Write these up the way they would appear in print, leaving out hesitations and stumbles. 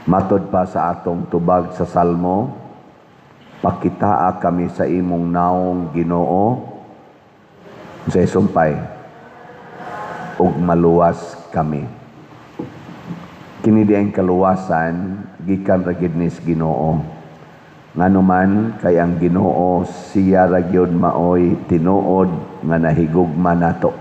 Matod pa sa atong tubag sa Salmo, pakitaa kami sa imong naong, Ginoo, sa sumpay ug maluwas kami. Kini di ang kaluwasan gikan ra gid nis Ginoo. Ngano man kay ang Ginoo siya ra gyud maoy tinuod nga nahigugma nato.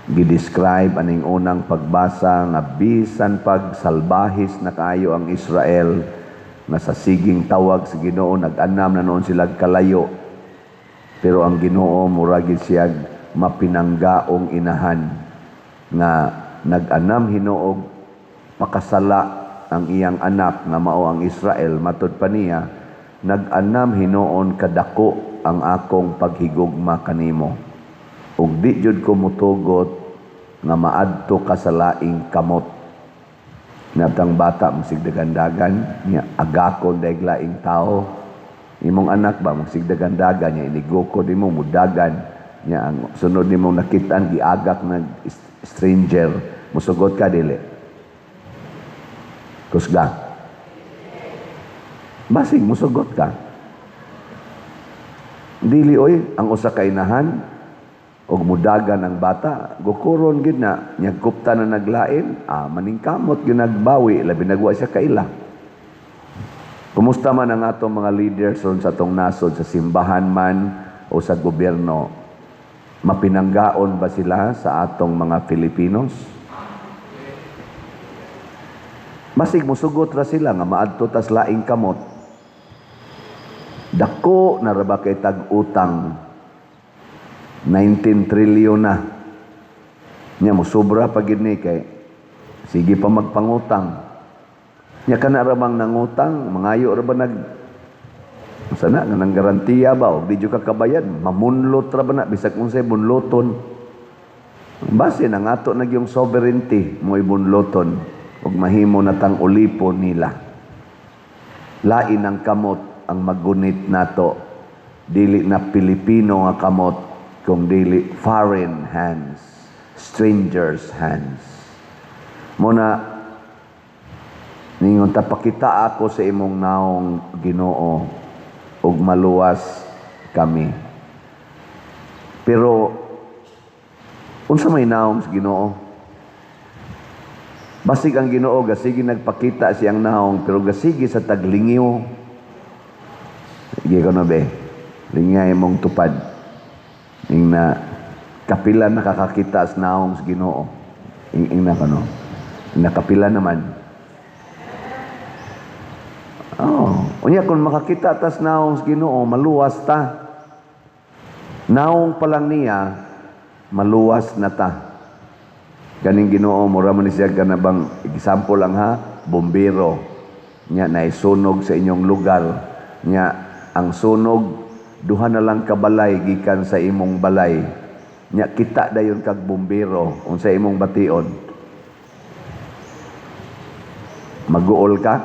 Gi-describe aning unang pagbasa nga bisan pag salbahis na kaayo ang Israel nga sa siging tawag sa Ginoo nag-anam na noon sila kalayo, pero ang Ginoo mura gid siya mapinanggaong inahan nga nag-anam hinuog pakasala ang iyang anak nga mao ang Israel. Matud pa niya, "Nag-anam hinuon kadako ang akong paghigugma kanimo ug di jud ko mutugot nga maadto ka sa laing kamot." Natang bata masigdagandagan niya, agakon dayg laing tao. Imong anak ba, magsigdagandagan niya, inigukod nimo, mudagan niya, ang sunod nimong nakitaan giagak na stranger, musugot ka, dili? Kusga. Basig musugot ka. Dili oy, ang usa ka inahan og mudagan ang bata, gukuron gid na nya, kupta na naglain, maningkamot gyud nagbawi, labi nagwa siya kaila. Kumusta man ang atong mga leaders ron sa atong nasod, sa simbahan man o sa gobyerno? Mapinanggaon ba sila sa atong mga Filipinos? Basig musugot ra sila nga maadto tas laing kamot. Dako na ra ba kay tag utang? 19 trillion na. Nya mosobra pa gid ni kay sige pa magpangutang. Nya kana ra bang nangutang, mangayo ra ba nag sana nga nang garantiya ba og di jud ka kabayad, mamunlot ra ba na bisag unsay bunloton. Base na nga ato na yung sovereignty mo ibunloton ug mahimo na tang ulipon nila. Lain ang kamot ang magunit nato. Dili na Pilipino nga kamot kung dili foreign hands, strangers' hands. Muna ningon ta, "Pakita ako sa imong naong, Ginoo, ug maluwas kami." Pero unsa may naong sa Ginoo? Basig ang Ginoo gasigi nagpakita siyang naong, pero gasigi sa taglingiw. Sige ko na be. Lingay mong tupad. Ing na kapila nakakakita sa naong sa Ginoo. Ing na kano. Nakapila naman. Oh, unya kung makakita tas naong sa Ginoo, maluwas ta. Naong pa lang niya, maluwas na ta. Kaning Ginoo mura man ni siya kana bang example lang ha, bombero. Nya naisunog sa inyong lugar. Nya ang sunog duha na lang ka balay gikan sa imong balay. Nya kita dayon kag bombero, unsa imong bation? Maguol ka?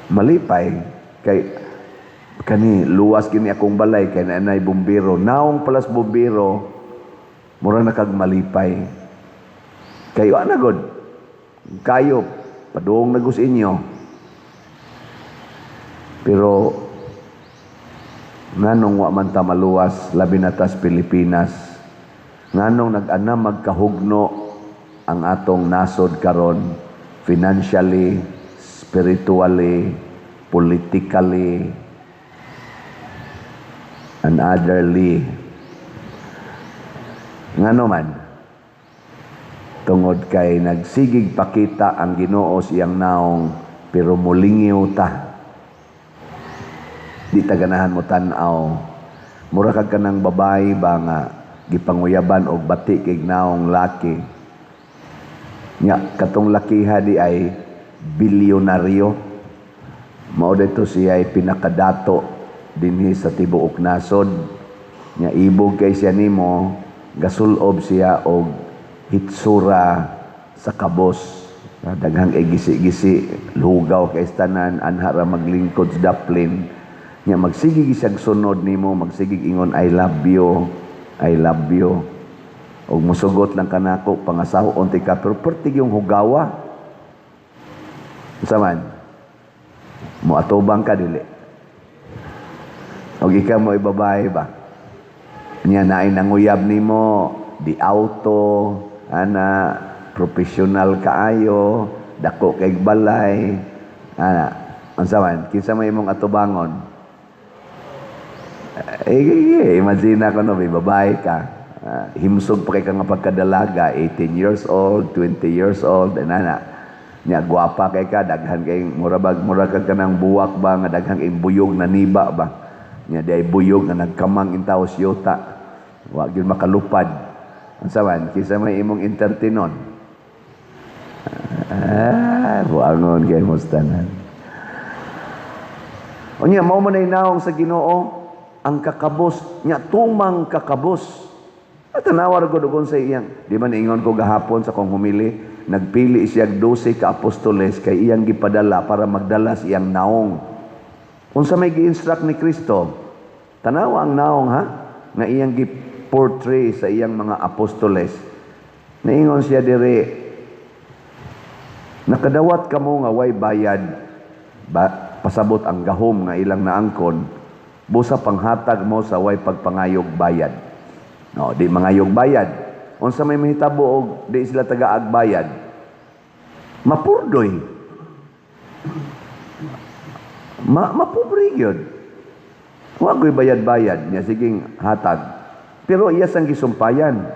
Malipay kay kani luwas kini akong balay kay naanay bombero. Naong palas bombero, mura na kag malipay. Kayo ana god. Kayo padung na gus inyo. Pero nganong wa man ta maluwas, labi na tas Pilipinas? Nganong nag-anam magkahugno ang atong nasod karon, financially, spiritually, politically, and otherly? Ngano man? Tungod kay nagsigig pakita ang Ginoo sa iyang naong, pero mulingiw ta. Di ta ganahan mo tan-aw. Mura kag kanang babae ba nga gipanguyaban og bati kig naong laki. Nya katong lakiha di ay bilyonaryo. Mao dito siya ay pinakadato dinhi sa tibuok nasod. Nya ibog kay siya nimo, gasulob siya og hitsura sa kabos. Daghang ay gisi-gisi, lugaw kay tanan, anha ra maglingkod sa daplin. Nya magsigig siyag sunod nimo, magsigig ingon, "I love you, I love you." Og musugot lang kanako, pangasaw-on ti ka, pero pertig yung hugawa. Unsa man? Moatubang ka, dili? Og ikaw mo babae ba? Nya naay nanguyab nimo, di auto, ana, professional kaayo, dako kay balay, ana, unsa man? Kinsa may imong atubangon? Eh, imagine ako no, may babae ka. Himsog pa kay ka nga pagkadalaga, 18 years old, 20 years old, ana. Nya gwapa kay ka, daghan kay mura bag mura ka kanang buwak ba nga daghan kay buyog na niba ba. Nya di ay buyog nga nagkamang intaw siyota. Wa gyud makalupad. Unsa man, kinsa may imong entertainon? Ah, buangon kay mo tanan. Unya mao man ay naong sa Ginoo ang kakabos nya, tumang kakabos. At tanawa ra gud og sa iyang. Di man ingon ko gahapon sa kong humili, nagpili siya og 12 ka apostoles kay iyang gipadala para magdala sa iyang naong. Unsa may gi-instruct ni Kristo? Tanawa ang naong ha nga iyang gi-portray sa iyang mga apostoles. Naingon siya diri, "Nakadawat kamo nga way bayad," ba, pasabot ang gahom nga ilang naangkon, "busa panghatag mo sa way pagpangayog bayad." No, di mangayog bayad. Unsa may mahitabo og di sila tagaag bayad? Mapurdoy. Mapobre gyud. Wa ko'y bayad-bayad niya, siging hatag. Pero iya sang gisumpayan.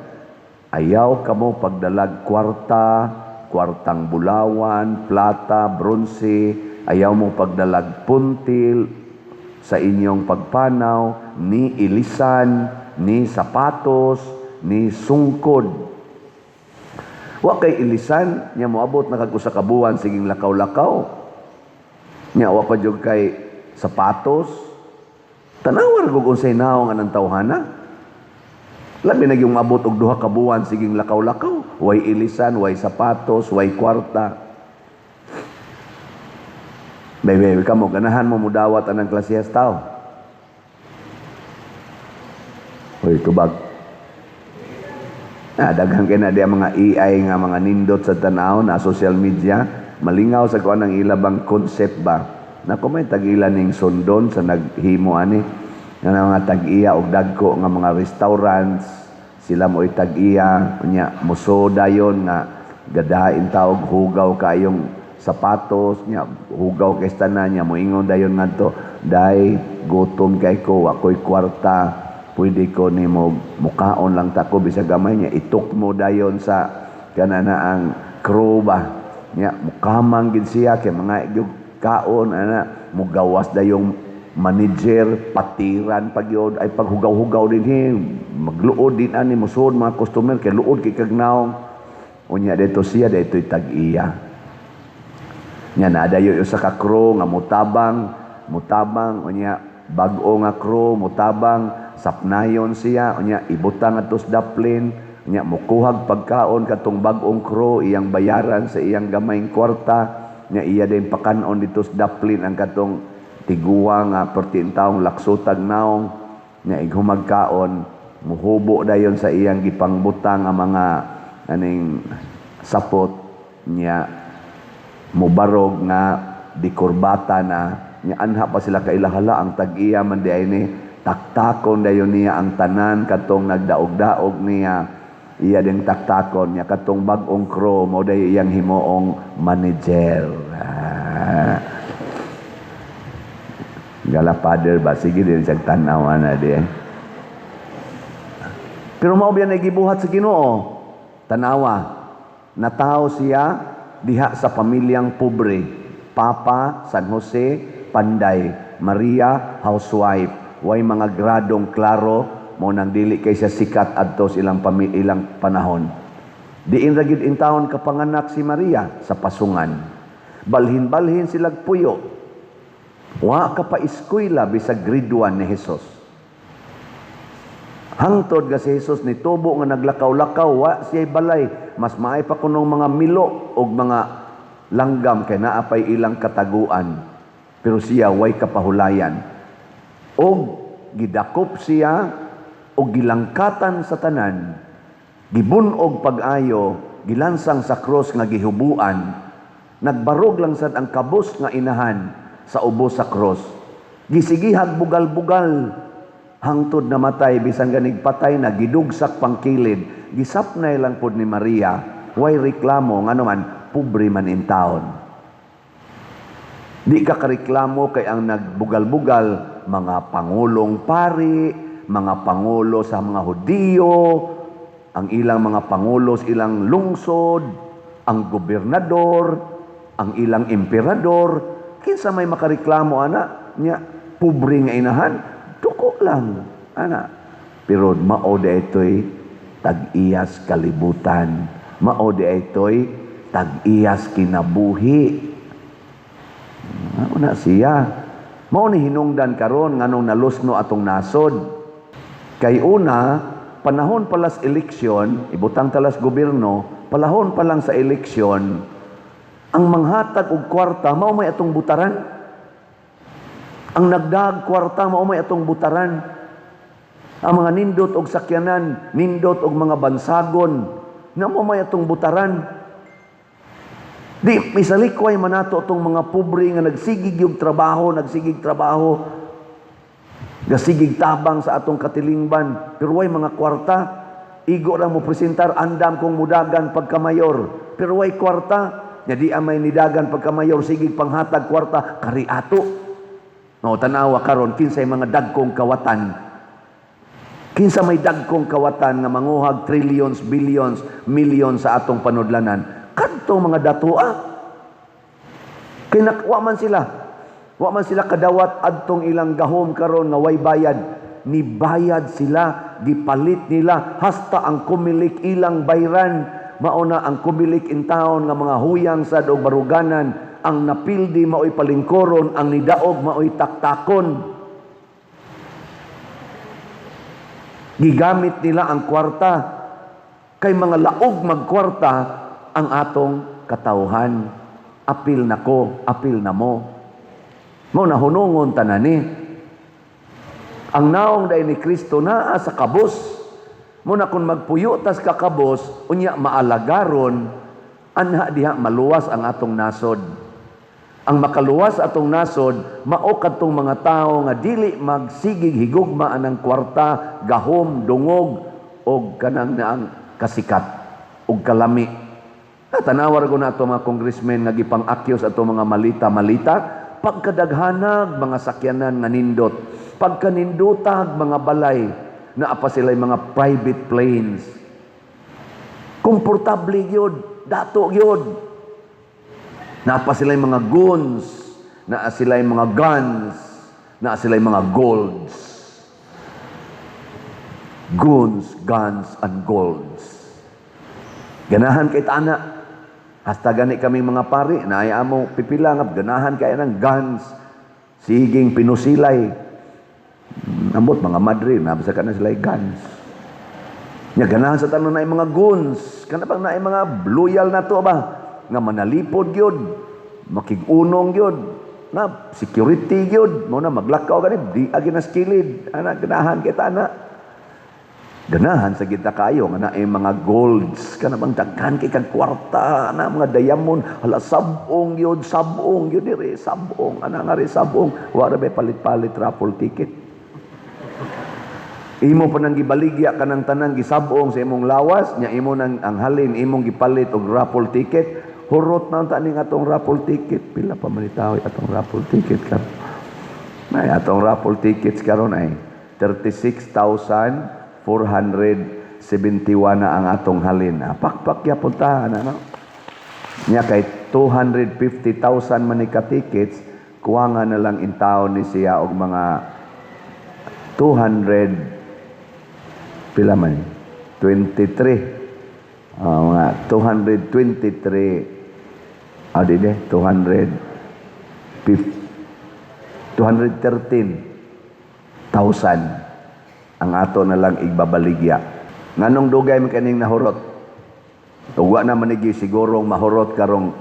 "Ayaw kamo pagdalag kwarta, kwartang bulawan, plata, bronse, ayaw mo pagdalag puntil sa inyong pagpanaw, ni ilisan, ni sapatos, ni sungkod." Wa kay ilisan, nya moabot na kag usa ka buwan siging lakaw-lakaw. Nya wa pa jud kay sapatos. Tanawa ra gud unsay naong anang tawhana. Labi na yung maabot og 2 ka buwan siging lakaw-lakaw, way ilisan, way sapatos, way kwarta. Bebe, kamo ganahan mo mudawat anang klasehas tao? Hoy, tubag. Ah, daghan kay na di ang mga AI nga mga nindot sa tanaw na social media, malingaw sa kuan ang ilabang concept ba. Nako, may tag-ila ning sundon sa naghimo ani nga mga tag-iya og dagko nga mga restaurants, sila mo tag-iya. Unya muso dayon nga gadain taog hugaw kayong sapatos nya, hugaw kay tanan niya, moingon dayon ngadto, "Day, gutom kay ko, wa ko'y kwarta, pwede ko nimo mukaon lang ta ko bisag gamay?" Niya itok mo dayon sa kanana ang crew ba nya, mukamang gid siya kay mga gyud kaon ana. Mugawas dayong manager, patiran pagyod ay paghugaw-hugaw din, magluod din ani, musuod mga customer kay luod kay kag naong. Unya dito siya dito'y tag-iya nya, nadayo usa ka crew nga mutabang mutabang. Unya bag-o nga crew mutabang, sapnayon siya, unya ibutang adto sa daplin. Unya mukuhag pagkaon katong bag-ong crew, iyang bayaran sa iyang gamayng kwarta. Nya iya din pakanon dito sa daplin ang katong tiguwa nga perti taong laksotag naong. Nya ighumagkaon, muhubo dayon sa iyang gipangbutang ang mga aning sapot. Nya mubarog nga di kurbata na. Nya anha pa sila kailahala, ang tag-iya man di ay ni. Taktakon dayon niya ang tanan katong nagdaog-daog niya, iya ding taktakon. Niya katong bag-ong crew mo dayon iyang himuong manager. Ah. Gala father ba, sige din siyang tanaw na di. Pero mao biya gibuhat sa Ginoo? Tanawa, natawo siya diha sa pamilyang pobre. Papa San Jose, Panday, Maria, housewife. Way mga gradong klaro mo nang dili kay siya sikat adto sa ilang panahon. Diin ra gid intawon kapanganak si Maria sa pasungan. Balhin-balhin silag puyo. Wa ka pa eskwela bisag grade 1 ni Jesus. Hangtod ga si Jesus nitubo nga naglakaw-lakaw, wa siya'y balay. Mas maay pa kunong mga milo og mga langgam kay naa pay ilang kataguan. Pero siya way kapahulayan. Og gidakop siya og gilangkatan sa tanan, gibun-og pag-ayo, gilansang sa cross nga gihubuan. Nagbarog lang sad ang kabos nga inahan sa ubos sa cross. Gisigihag bugal-bugal hangtod namatay, bisan ganig patay na gidugsak pang kilid. Gisapnay lang pod ni Maria, way reklamo, ngano man pobre man in taon. Di ka kareklamo kay ang nagbugal-bugal mga pangulong pari, mga pangulo sa mga Hudiyo, ang ilang mga pangulo sa ilang lungsod, ang gobernador, ang ilang emperador. Kinsa may makareklamo ana nya pobre nga inahan, duko lang ana. Pero mao di ito'y tag-iyas kalibutan, mao di ito'y tag-iyas kinabuhi. Mao na siya. Mao ni hinungdan karon nganong nalusno atong nasod. Kay una, panahon palas eleksyon, ibutang talas gobyerno, panahon pa lang sa eleksyon, ang manghatag og kwarta mao may atong butaran. Ang nagdag kwarta mao may atong butaran. Ang mga nindot og sakyanan, nindot og mga bansagon, na mao may atong butaran. Di misalikway man nato atong mga pobre nga nagsigig yung trabaho, nagsigig trabaho, gasigig tabang sa atong katilingban, pero way mga kwarta. Igo lang mo presentar, "Andam kong mudagan pagkamayor," pero way kwarta. Nya di amay nidagan pagkamayor, sigig panghatag kwarta kari ato. No, tanawa karon kinsay mga dagkong kawatan. Kinsa may dagkong kawatan nga manguhag trillions, billions, millions sa atong panudlanan? Kadto mga datoa. Kay wa man sila. Wa man sila kadawat adtong ilang gahom karon nga way bayad. Nibayad sila, gipalit nila hasta ang Comelec ilang bayran. Mao na ang Comelec in town nga mga huyang sad og baruganan, ang napildi maoy palingkoron, ang nidaog maoy taktakon. Gigamit nila ang kwarta kay mga laog magkwarta ang atong katawhan. Apil na ko, apil na mo. Mao na hunungon tanan ni. Ang naong dahil ni Kristo naa sa kabos. Muna kung magpuyo tas kakabos, unya maalagaron, anha diha maluwas ang atong nasod. Ang makaluwas atong nasod, mao kadtong mga tawo nga dili magsigig higugma anang kwarta, gahom, dungog, og kanang naang kasikat, og kalami. Tanawar ko na ato mga congressmen nga gipang-akyos ato mga malita-malita, pagkadaghanag mga sakyanan nga nindot, pagkanindotag mga balay, naa pa sila'y mga private planes. Komportable gyud, dato gyud. Naa pa sila'y mga guns, naa sila'y mga guns, naa sila'y mga golds. Guns, guns, and golds. Ganahan kay tana. Hasta gani kami mga pari, naay amo pipila nga ganahan kay ng guns. Siging pinusilay. Ambot mga madre, nabasa ka na sila guns. Nya ganahan sa tanan na mga guns, kana bang naay mga loyal na to ba? Nga manalipod gyud, makig-unong gyud, na security gyud, mo na maglakaw gani di agi na skilid, ana ganahan kay tana. Ganahan sa kita kayo nga naay mga golds, kana bang daghan kay kag kwarta, ana mga diamond, hala sabong gyud, sabong gyud dire, sabong, ana nga ri sabong, wa ra bay palit-palit raffle ticket. Imo pa nang gibaligya kanang tanang gisabong sa imong lawas, nya imo nang ang halin imong gipalit og raffle ticket. Hurot na unta ning atong raffle ticket. Pila pa man itaw atong raffle ticket karon? May atong raffle tickets karon ay 36,471 na ang atong halin. Ah, pakpak ya puntahan ano. Nya kay 250,000 man ni ka tickets, kuha nga na lang in taon ni siya og mga 200 pila man 23, mga 223, di di 250, 213,000 ang ato na lang igbabaligya. Nganong dugay man kaning nahurot? Ug wa na man sigurong mahurot karong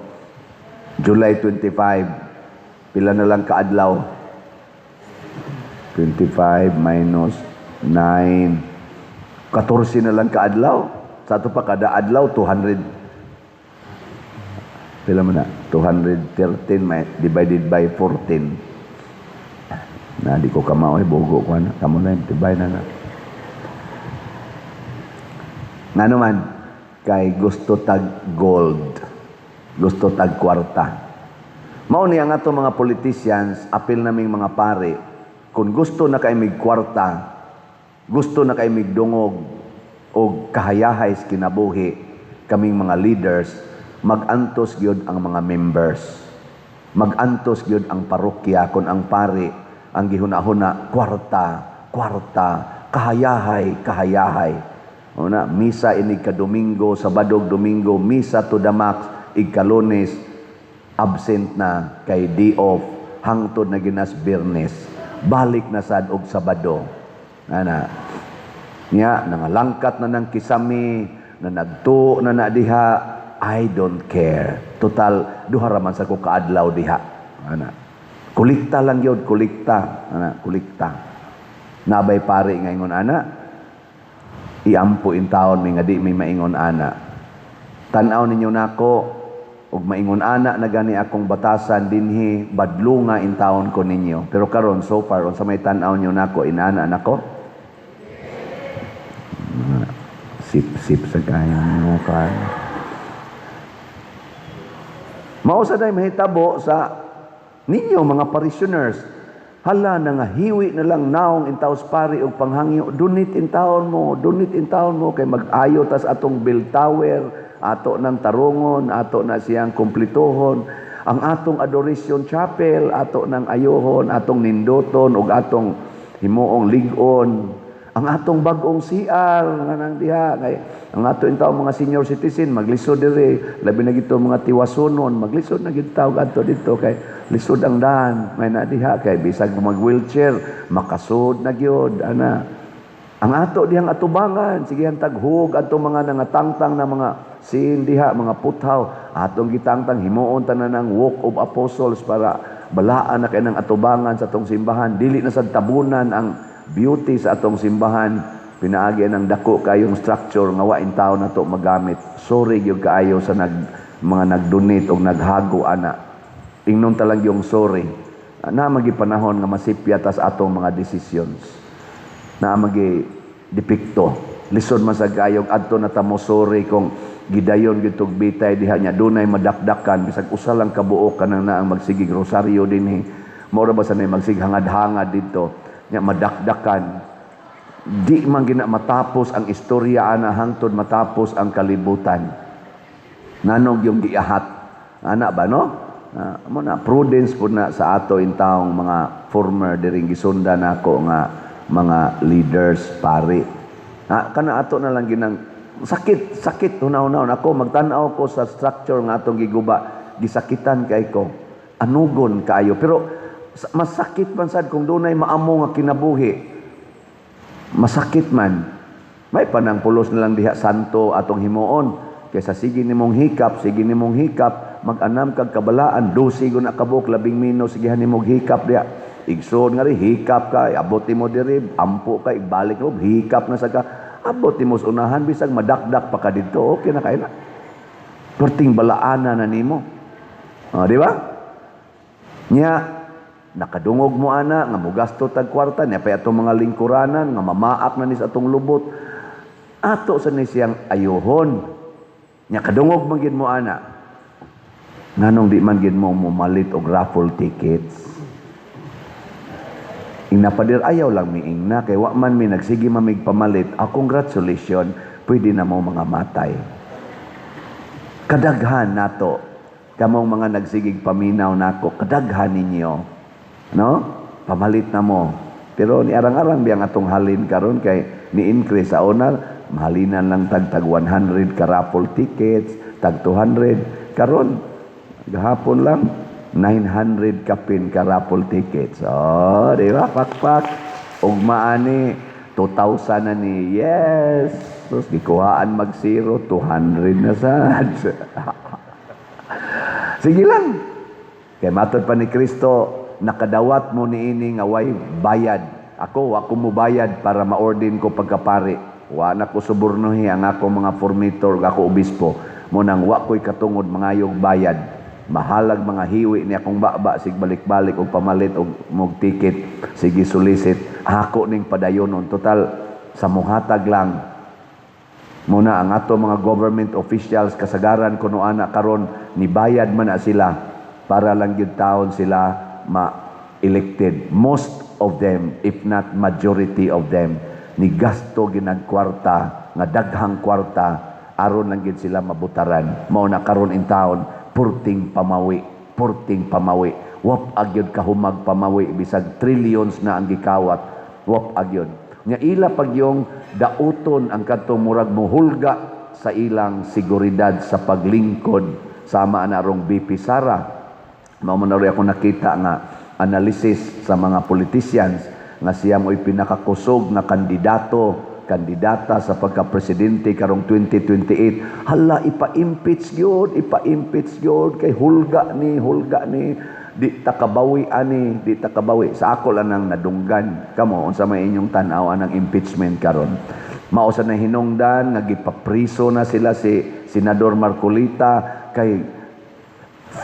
July 25. Pila na lang kaadlaw? 25 minus 9, 14 na lang kaadlaw. Sa ato pa kada adlaw 200. Pila man na? 213 divided by 14. Na di ko kamao ay bugo ko na. Kamo na divide na na. Ngano man kay gusto tag gold. Gusto tag kwarta. Mao ni ang ato mga politicians, apil naming mga pare, kung gusto na kay mig kwarta, gusto na kay mig dungog og kahayahay sa kinabuhi, kaming mga leaders, magantos gyud ang mga members. Magantos gyud ang parokya kung ang pare ang gihuna-huna kwarta, kwarta, kahayahay, kahayahay. Una, misa inig ka Domingo, Sabado, Domingo, misa to the max, igka-Lunes, absent na kay day off, hangtod na ginas Biyernes, balik na sad og Sabado. Ana. Nya nangalangkat na ng kisami, na nagtuo na na diha, I don't care. Total, duha ra man sa ko kaadlaw diha. Ana. Kulikta lang yun, kulikta. Ana, kulikta. Nabay pare nga ingon ana, iampo in taon mi nga di mi maingon ana. Tan-aw ninyo nako ug maingon ana na gani akong batasan dinhi, badlunga in taon ko ninyo. Pero karon, so far, unsa may tan-aw niyo nako, inana nako? Sip-sip sa kaya mo kay. Mao sa day mahitabo sa ninyo mga parishioners. Hala, na nga hiwi na lang naong intaos pari og panghangyo, donate in taon mo, donate in taon mo kay mag-ayo tas atong bell tower, ato ng tarungon, ato na siyang kumplituhon, ang atong adoration chapel, ato ng ayohon, atong nindoton ug atong himuong lig-on, ang atong bag-ong CR nga nang diha kay ang ato in taon mga senior citizen maglisod diri, labi na gito mga tiwasunon, maglisod na gid tawag adto dito kay lisod ang daan, may na diha kay bisag mag wheelchair makasud na gyud ana. Ang ato dihang atubangan, sige taghug adto mga nangatangtang na mga sin diha, mga puthaw, atong gitangtang, himuon tanan ang Walk of Apostles para balaan na kay ng atubangan sa atong simbahan, dili na sad tabunan ang beauty sa atong simbahan pinaagi ng dako kayong structure nga wa in taon nato magamit. Sorry gyud kaayo sa mga nag-donate og naghago ana. Ingnon talang yung sorry na magi panahon nga masipya tas atong mga decisions na magi depekto. Lisod man sa gayog adto na tamo, sorry kung gidayon gyud tog bitay diha nya dunay madakdakan bisag usa lang ka buok kanang naang magsigig rosaryo dinhi, mao ra ba sa magsig hangad-hangad didto nya madakdakan. Di man gina matapos ang istorya ana hangtod matapos ang kalibutan. Nanog yung giahat ana ba, no? Mo na prudence pud na sa ato in taong mga former diring gisunda nako nga mga leaders pare. Kana ato na lang ginang sakit sakit hunaw-hunaw ako magtan-aw ko sa structure nga atong giguba, gisakitan kay ko, anugon kaayo, pero masakit man sad kung dunay maamo nga kinabuhi, masakit man. May panang pulos na lang diha santo atong himuon kaysa sige nimong hikap, sige nimong hikap, mag-anam kag kabalaan, 12 guna kabuk, labing minos, sigihan nimong hikap diha. Igsoon nga ri hikap ka, abot nimo diri, ampo ka, ibalik mo, hikap na sa ka, abot nimo sa unahan, bisag madakdak pa ka didto, okay na kay na. Perting balaana na nimo. O, di ba? Nya, nakadungog mo ana nga mugasto tag kwarta nya pa atong mga lingkuranan nga mamaak na ni sa atong lubot, ato sa ni siyang ayuhon. Nya kadungog man gid mo ana, nganong di man gid mo momalit og raffle tickets? Ingna pader, ayaw lang miingna kay wa man mi nagsige mamig pamalit. Ah, congratulations, pwede na mo mga matay. Kadaghan nato kamong mga nagsigig paminaw nako, kadaghan ninyo, no, pamalit na mo. Pero ni arang-arang biyang atong halin karon kay ni increase. Sa una mahalinan lang tag tag 100 ka raffle tickets, tag 200. Karon gahapon lang 900 kapin ka raffle tickets. Oh, di ba? Pakpak. Ugma ani 2,000 na ni. Yes. Terus gikuhaan mag zero, 200 na sad. Sige lang. Kay matod pa ni Kristo, nakadawat mo niini nga way bayad. Ako, wa ko mo bayad para ma-ordain ko pagkapari. Wa na ko subornohi ang ako mga formator, ako obispo. Mao nang wa ko'y katungod mangayog bayad. Mahalag mga hiwi ni akong baba sig balik-balik og pamalit og mog ticket, sige solicit ako ning padayonon, total sa muhatag lang. Muna ang ato mga government officials, kasagaran kuno ana karon nibayad man na sila para lang gyud taon sila ma-elected. Most of them, if not majority of them, ni gasto ginag kwarta, nga daghang kwarta, aron lang gyud sila mabutaran. Mao na karon in taon purting pamawi, purting pamawi. Wap agyod kahumag pamawi bisag trillions na ang gikawat. Wap agyod. Nga ila pag yung dauton ang kadtong murag muhulga sa ilang seguridad sa paglingkod, sama ana rong VP Sara. Mao man na ako nakita nga analysis sa mga politicians nga siya mo'y pinakakusog nga kandidato, kandidata sa pagka-presidente karong 2028. Hala, ipa-impeach gyud, ipa-impeach gyud kay hulga ni, hulga ni, di ta kabawi ani, di ta kabawi. Sa ako lang nang nadunggan. Kamo, unsa may inyong tan-aw anang impeachment karon? Mao sa nahinungdan nga gipapriso na sila si Senador Marcoleta kay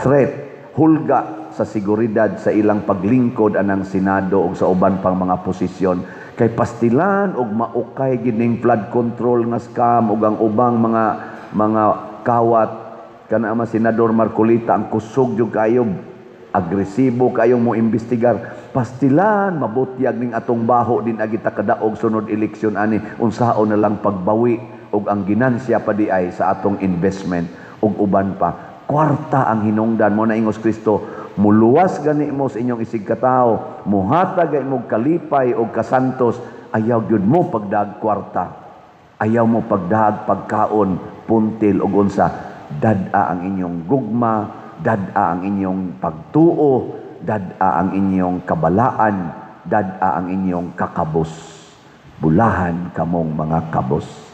threat, hulga sa seguridad sa ilang paglingkod anang Senado ug sa uban pang mga posisyon, kay pastilan og maukay gining flood control nga scam ug ang ubang mga kawat. Kana ama Senador Marcoleta, ang kusog jud kayo, agresibo kayong mo imbestigar. Pastilan mabutyag ning atong baho din agi ta kadaog sunod eleksyon ani. Unsaon na lang pagbawi og ang ginansya pa di ay sa atong investment ug uban pa? Kwarta ang hinungdan. Mao na ingos Kristo, muluwas gani mo sa inyong isig katawo, muhatag ay mo kalipay og kasantos, ayaw gyud mo pagdaag kwarta, ayaw mo pagdaag pagkaon, puntil og unsa. Dad-a ang inyong gugma, dad-a ang inyong pagtuo, dad-a ang inyong kabalaan, dad-a ang inyong kakabos. Bulahan kamong mga kabos.